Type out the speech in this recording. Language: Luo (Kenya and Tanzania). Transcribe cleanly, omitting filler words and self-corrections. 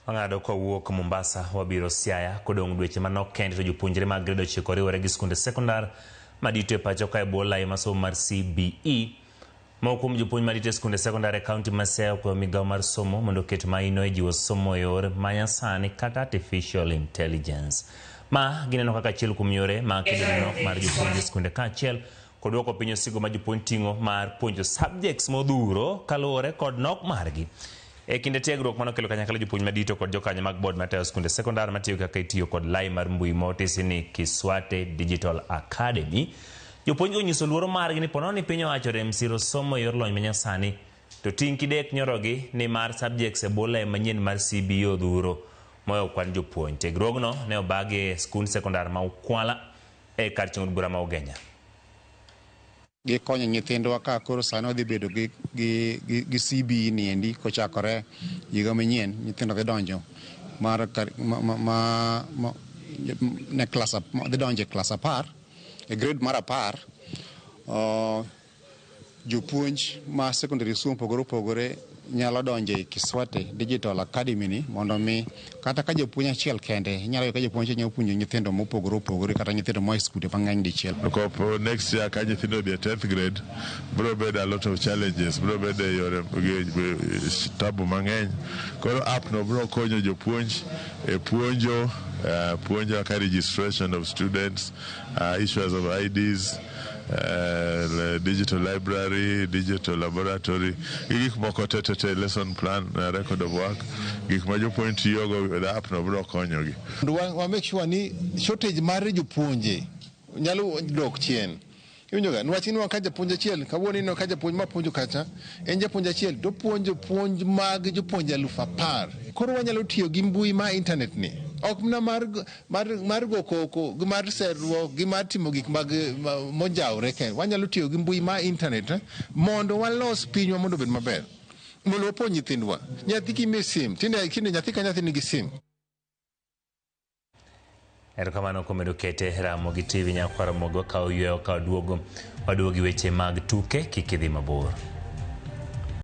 Wang'ado kawuok Mombasa wabiro Siaya kodong' dweche manok kende to jopuonjre mag grade 9 riwore gi skunde sekondar madito e pacho ka e bwo lai ma somo mar CBE. Moko kuom jopuonj madito e skunde sekondar e kaunti ma Siaya okwayo migawo mar somo mondo oket maino e jiwo somo e yor manyasani kata artificial intelligence. Ma gineno kaka achiel kuom yore ma kedo gi nok mar jopuonj e skunde kaachiel kod duoko piny osigo ma jopuonj ting'o mar puonjo subjects modhuro kaluwore kod nok margi. E kinde tiegruok mano kelo kanyakla jopuonj madito kod jokanyo mag board matayo skunde sekondar matiyo kaka itiyo kod lai mar mbui ma otisi ni Kiswate Digital Academy. Jopuonjgo onyiso luoro margi ni ponono ni piny owacho orem siro somo e yor lony manyasani to ting' kidek nyorogi ni mar subjects e bwo lai manyien mar CBE odhuro moyo kwan jopuonj. Tiegruogno ne obagi e skund sekondar ma Ukwala e kar chung' od bura ma Ugenya. Gikonyo nyithindwa ka koro sani wadhi bedo gi, gi, gi, gi CBE ni endi kochakore higa manyien nyithindo dhi donjo mar ma, ma, ma, ma, ne klas dhi donjo e klas 10 e grade mar 10. Jopuonj ma secondary school mopogore opogore nyalo donjo e Kiswate Digital Academy ni mondo mi kata ka japuonj achiel kende inyalo yudo ka japuonj achiel nyalo puonjo nyithindo mopogore opogore kata nyithindo moa e skunde mang'eny dichiel. Kopo next year ka nyithindo odhi e 10th grade biro bedo a lot of challenges, biro bedo e yore tabu mang'eny. Koro app no biro konyo jopuonj e puonjo, puonjo kaka registration of students, issuance of IDs, digital library, digital laboratory, gi gik moko te te te, lesson plan, record of work, gik ma jopuonj tiyogo, the app no biro konyogi. Mondo wa make sure ni shortage mar jopuonje nyalo dok chien. Iwinjo ga? Niwach ineno ka japuonj achiel, kawuono ineno ka japuonj ma puonjo kacha, en japuonj achiel to opuonjo puonj mag jopuonje 10,000. Koro wanyalo tiyo gi mbui ma internet ni. Ok mana mar, mar, mar go koko, gi mar serruok, gi mar timo gik mag monjawre kende. Wanyalo tiyo gi mbui ma internet mondo walos pinywa mondo obed maber. Mondo wapuonj nyithindwa. Nyathi kimiye sim, tinde kinde nyathi ka nyathi nigi sim. Erokamano kuom medo kete Ramogi TV nyakwar Ramogi wakawo yweyo ka waduogo waduogo gi weche mag tuke kik idhi mabor.